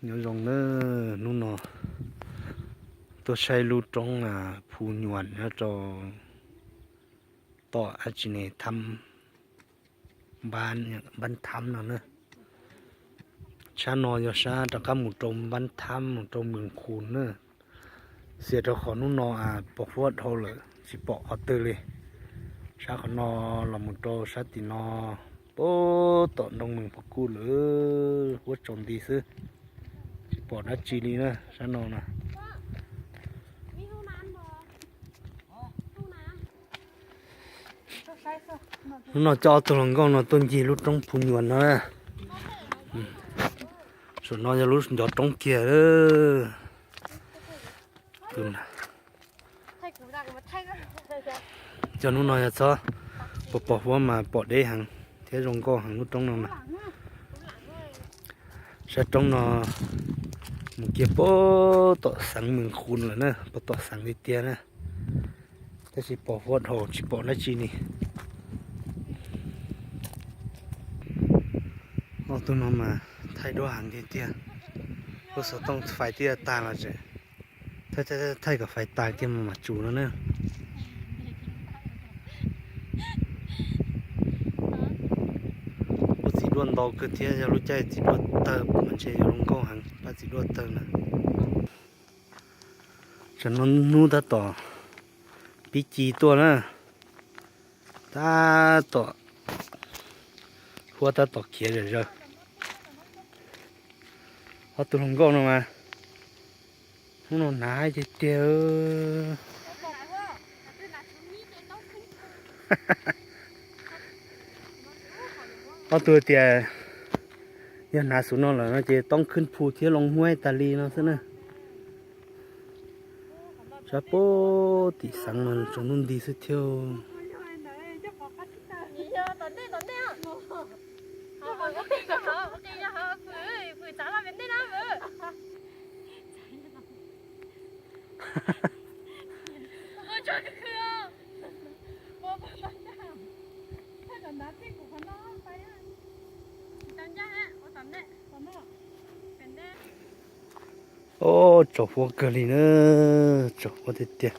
Nyob zoo nawb, hnub no tuaj saib lub roob Phu Nyuam nyob rau tom a tsi ne, Npab Thab no na. Sab no yog sab rov qab mus rau Npab Thab mus rau Mws Qus na. Xiam rau qhov hnub no pos huab dhau lawm tsis pom qhov twg li. Sab qhov no los mus rau sab tim no, puag tom nroog Mws Pov Kuj lawm, huab tsaus nti xwb, tsis pom dab tsi li na sab no na. Hnub no coj ob tug hluas nkauj no tuaj ncig lub roob Phu Nyuam no na. Saum no yog lub ncov roob kiag. Coj hnub no yog txhob pos pos huab mas pom deb heev thiab zoo nkauj heev lub roob no mas. Sab roob no mus kiag puag tom xeev Mws Qus lawm na, puag tom xeev tiag tiag na. Tab sis pos huab dhau tsis pom dab tsi li. Ob tug no mas thaij duab heev tiag tiag. Lub xov tooj fais twb tag los tseem thaij kom fais tas kiag mas mam tsum no na. Lub txiv duaj ntau kawg thiab yog lub caij txiv duaj tawg mas ntshe yuav zoo nkauj heev pab txiv duaj tawg na. Tam no hnub tab tom pib ci tuaj na, tab tom huab tab tom khiav zom zaws. Ob tug hluas nkauj no mas hnub no hnav haib tiag tiag. Ob tug tias yog hnav xuv no lawm no ces toob khwj phu thiab loo huab tas li no xwb na. Sab puag tim xeev mas tsaus ntuj nti xwb thiab. Ob, tsaus huab kawg li na, tsaus huab tiag tiag.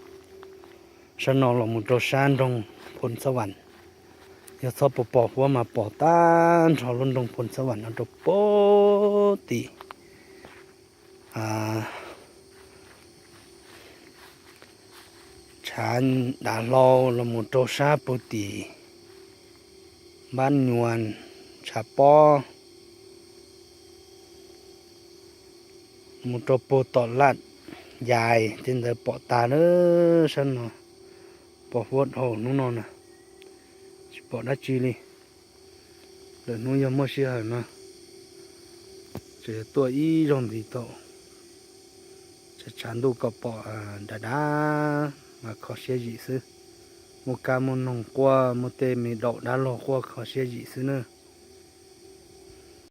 Sab no los mus rau sab nroog Phoo Xab Vam, yog txhob pos pos huab mas pom tag nrho lub nroog Phoo Xab Vam no rau puag tim tshav dav hlau los mus rau sab puag tim Npab Nyuas, tshav pob mus rau puag tom Laj Yais tej ntawd pom tas lawm. Sab no pos huab dhau hnub no na, tsis pom dab tsi li. Lwm hnub yog muaj sij hawm no tseem yuav tuaj ib zaug ntxiv tau. Tshav tshav ntuj kom pom dav dav mas kho siab zim xwb. Muaj kab muaj noog quaj, muaj tej me daum dab laug quaj kho siab zim xwb na.